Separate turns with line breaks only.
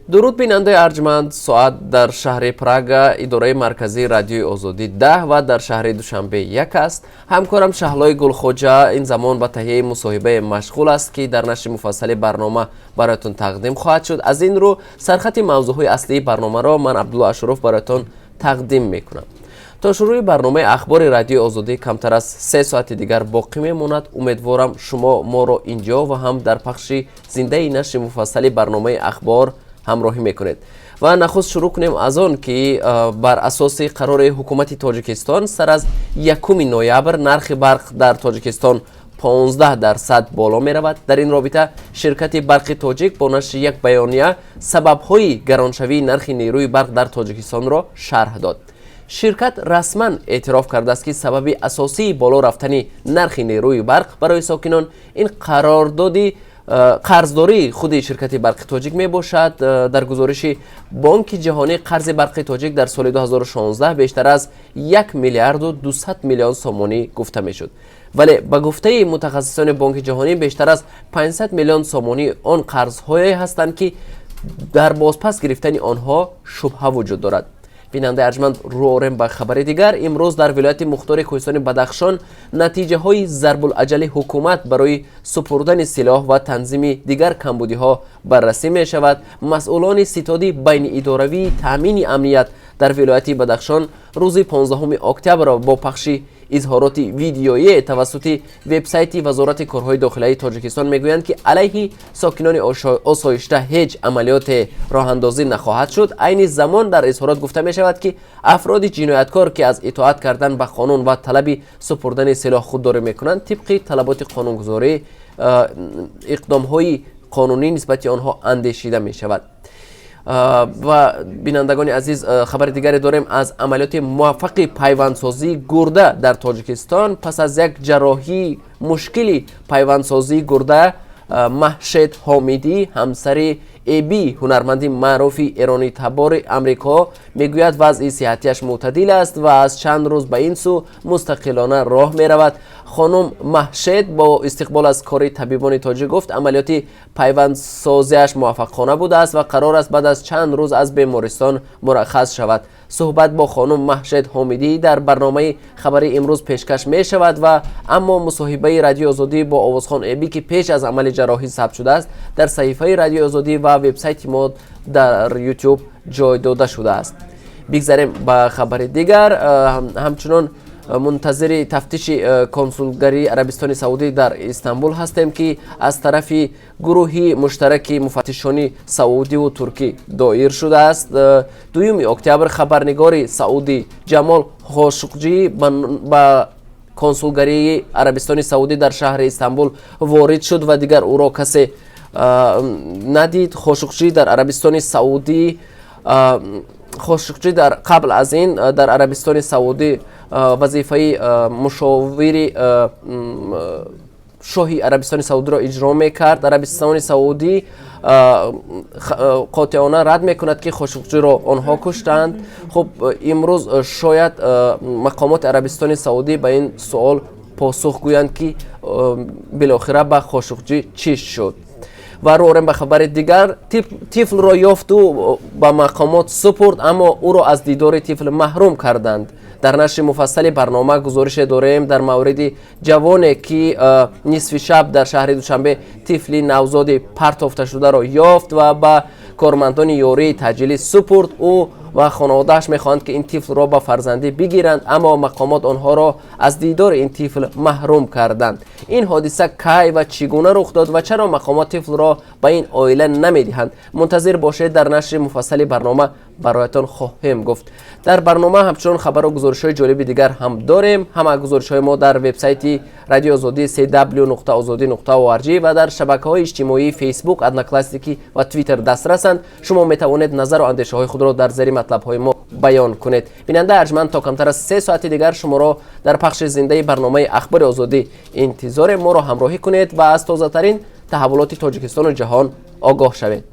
Дуруд, бинандаи арҷманд. Соат дар шаҳри Прага, идораи марказии Радиои Озодӣ, 10 ва дар шаҳри Душанбе 1 аст. Ҳамкорам Шаҳлои Гулхоҷа ин замон ба таҳияи мусоҳибае машғул аст, ки дар нашри муфассали барнома бароятон тақдим хоҳад шуд. Аз ин рӯ сархати мавзӯъҳои аслии барномаро ман, Абдулло Ашуров, бароятон тақдим мекунам. То шурӯи барномаи Ахбори Радиои Озодӣ камтар аз 3 соати дигар боқӣ мемонад. Умедворам, шумо моро инҷо ва ҳам дар пахши зиндаи нашри муфассали барномаи Ахбор ҳамроҳӣ мекунед. Ва нахуст шурӯъ кунем аз он, ки бар асоси қарори ҳукумати Тоҷикистон сар аз 1 ноябр нархи барқ дар Тоҷикистон 15% боло меравад. Дар ин робита ширкати Барқи Тоҷик бо нашри як баёния сабабҳои гароншавии нархи нерӯи барқ дар Тоҷикистонро шарҳ дод. Ширкат расман эътироф кардааст, ки сабаби асосии боло рафтани нархи нерӯи барқ барои сокинон ин қарордоди қарздории худи ширкати Барқи Тоҷик мебошад. Дар гузориши Бонки Ҷаҳонӣ қарзи Барқи Тоҷик дар соли 2016 бештар аз 1 миллиарду 200 миллион сомонӣ гуфта мешуд, вале ба гуфтаи мутахассисони Бонки Ҷаҳонӣ бештар аз 500 миллион сомонӣ он қарзҳое ҳастанд, ки дар бозпас гирифтани онҳо шубҳа вуҷуд дорад. Бинандаи арҷманд, рӯ орем ба хабари дигар. Имрӯз дар вилояти мухтори кӯҳистони Бадахшон натиҷаҳои зарбулаҷали ҳукумат барои супурдани силоҳ ва танзими дигар камбудиҳо баррасӣ мешавад. Масъулони ситоди байниидоравии таъмини амният дар вилояти Бадахшон рӯзи 15 октябр бо пахши изҳороти видеоие тавассути вебсайти Вазорати корҳои дохилаи Тоҷикистон мегӯянд, ки алайҳи сокинони осоишта ҳеҷ амалиёте роҳандозӣ нахоҳад шуд. Айни замон дар изҳорот гуфта мешавад, ки афроди ҷинояткор, ки аз итоат кардан ба қонун ва талаби супурдани силоҳ худдорӣ мекунанд, тибқи талаботи қонунгузорӣ иқдомҳои қонунӣ нисбати онҳо андешида мешавад. Ва, бинандагони азиз, хабари дигаре дорем аз амалиёти муваффақи пайвандсозии гурда дар Тоҷикистон. Пас аз як ҷарроҳии мушкили пайвандсозии гурда, Маҳшед Ҳомидӣ, ҳамсари Эби, ҳунарманди маъруфи эронитабори Амрико, мегӯяд, вазъи сиҳатияш мӯътадил аст ва аз чанд рӯз ба ин сӯ мустақилона роҳ меравад. Хонум Маҳшед бо истиқбол аз кори табибони тоҷик гуфт, амалиёти пайвандсозиаш муваффақона будааст ва қарор аст баъд аз чанд рӯз аз бемористон мураххас шавад. Суҳбат бо хонум Маҳшед Ҳомидӣ дар барномаи хабари имрӯз пешкаш мешавад. Ва аммо мусоҳибаи Радиои Озодӣ бо овозхон Эбӣ, ки пеш аз амали ҷарроҳӣ сабт шудааст, дар саҳифаи Радиои Озодӣ ва вебсайти мо дар Ютуб ҷой дода шудааст. Бигзарем ба хабари дигар. Ҳамчунон мунтазири тафтиши консулгарии Арабистони Саудӣ дар Истанбул ҳастем, ки аз тарафи гурӯҳи муштараки муфаттишони саудиву туркӣ доир шудааст. 2 октябр хабарнигори саудӣ Ҷамол Хошуқҷӣ ба консулгарии Арабистони Саудӣ дар шаҳри Истанбул ворид шуд ва дигар ӯро касе надид. Хошуқҷӣ дар қабл аз ин дар Арабистони Саудӣ вазифаи мушовири шоҳи Арабистони Саудиро иҷро мекард. Арабистони Саудӣ қотеона рад мекунад, ки Хошуқҷиро онҳо куштанд. Хуб, имрӯз шояд мақомоти Арабистони Саудӣ ба ин суол посух гӯянд, ки билохира ба Хошуқҷӣ чӣ шуд. Ва рӯ орем ба хабари дигар. Тифлро ёфту ба мақомот супурд, аммо ӯро аз дидори тифл маҳрум карданд. Дар нашри муфассали барнома гузорише дорем дар мавриди ҷавоне, ки нисфи шаб дар шаҳри Душанбе тифли навзоди партофташударо ёфт ва ба кормандони ёрии таъҷилӣ супурд. Ӯ ва хонаводааш мехоҳанд, ки ин тифлро ба фарзандӣ бигиранд, аммо мақомот онҳоро аз дидори ин тифл маҳрум карданд. Ин ҳодиса кай ва чӣ гуна рух дод ва чаро мақомот тифлро ба ин оила намедиҳанд? Мунтазир бошед, дар нашри муфассали барнома бароятон хоҳем гуфт. Дар барнома ҳамчунон хабару гузоришҳои ҷолиби дигар ҳам дорем. Ҳама гузоришҳои мо дар вебсайти Радиои Озодӣ cw.ozodi.org ва дар шабакаҳои иҷтимоии Фейсбук, Одноклассники ва Твиттер дастрасанд. Шумо метавонед назару андешаҳои худро дар зери матлабҳои мо баён кунед. Бинандаи арҷманд, то камтар аз 3 соати дигар шуморо дар пахши зиндаи барномаи Ахбори Озодӣ интизорем. Моро ҳамроҳӣ кунед ва аз тозатарин таҳаввулоти Тоҷикистону ҷаҳон огоҳ шавед.